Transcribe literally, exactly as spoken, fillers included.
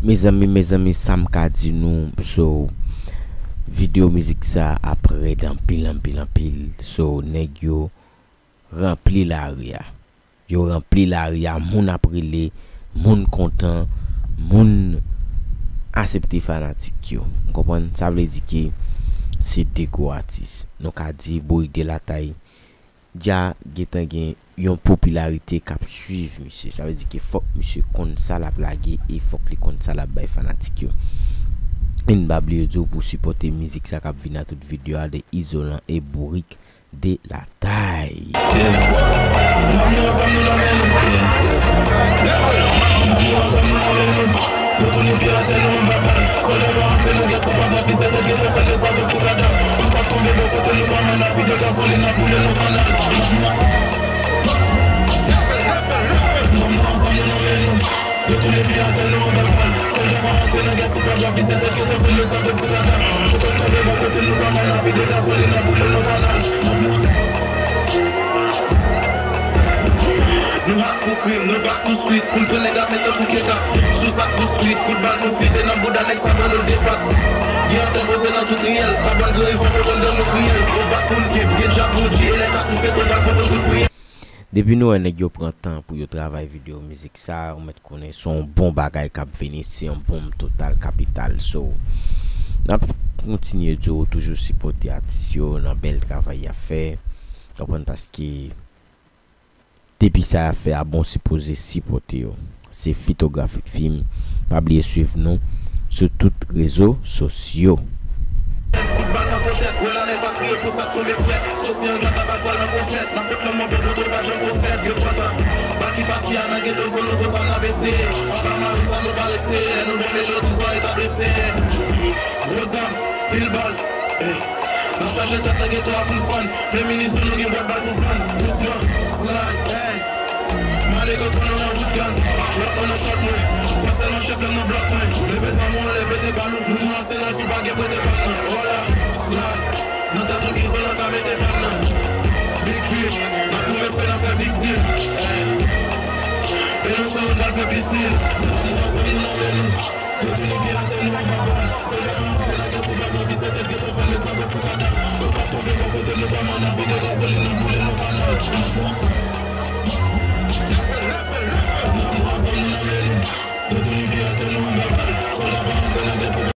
Mezanmi, mezanmi, sa m ka di nou, so, videyo mizik sa ap rèd anpil, anpil, anpil. So, nèg yo ranpli lari a. Yo ranpli lari a, moun ap rele, moun kontan, moun asepte fanatik yo. Ou konprann? Sa vle di ke se de gwo atis. Nou ka di Bourik de Latay dja gentan gen yon popilarite k ap swiv misye. Sa vle di ke fòk misye konn sa l ap lage e fòk li konn sa l ap bay fanatik yo. E n pa bliye di w pou sipòte mizik sa k ap vin a tout videyo a de Izolan e Bourik de Latay. Nou hot pou krim, nou bat pou swit. Pou n pran nèg ap met tankou keka. Sou sak pou swit, kout bal nou fite nan bouda nèg sa ban nou depat. Gen antè poze nan tout riyèl. Kabann gran rivan pou konn dan nou kriyèl. Ou bat pou n viv, gen djab pou di e lè ka twouve total pou tout priyè. Depi nou wè nèg yo pran tan pou yo travay videyo mizik sa, ou mèt konnen se yon bon bagay k ap vini, se yon bonm total kapital. So, n ap kontinye di w toujou sipòte atis yo nan bèl travay y ap fè. Konprann? Paske depi sa y ap fè a bon, sipoze sipòte yo. Se Fitografik Film. Pa bliye swiv nou sou tout rezo sosyo. Kout bal nan potèt, wè lanèj pa kriye pou sa k tonbe frèt. Soti an gad tabak pral nan pwofèt. N ap pot lanmò pèp nou tou pa janm pwofèt. Yo pran tan. Bal ki pati a nan geto, fò nou fò sa n ap eseye. Anba mari sa nou pa rete. Lè nou bon melodi, swa eta blese. Gwo zam, pil bal. Ey. N ap chache tèt nan geto a pou n fann. Plen minis nou gen bwat bal pou fann. Dousman, slide, ey. M ale konprann nou nan wout gang. Lòt mwen nan chòt mwen. Pa sèlman chèf lè m nan blòk mwen. Leve zam ou anlè, pete bal ou. Nou nan asenal si w pa gen prete bal nan. Ola, slide. Nan tèt ou izolan ka mete bal nan. Big fish, n ap goumen fè n ap fè viktim. Ey. E nou sa nou pral fè pisin. Ansanm nou nan men nou. Yo tounen pye atè nou anba bal. Solda pa antre nan gè sou fè pwofisè tèt geto fè mezanmi sou kadaf. Nou pa tonbe bò kote nou pa manman vide gazolin nan boule nan kanal. Yo tounen pye atè nou anba bal. Solda pa antre nan gè sou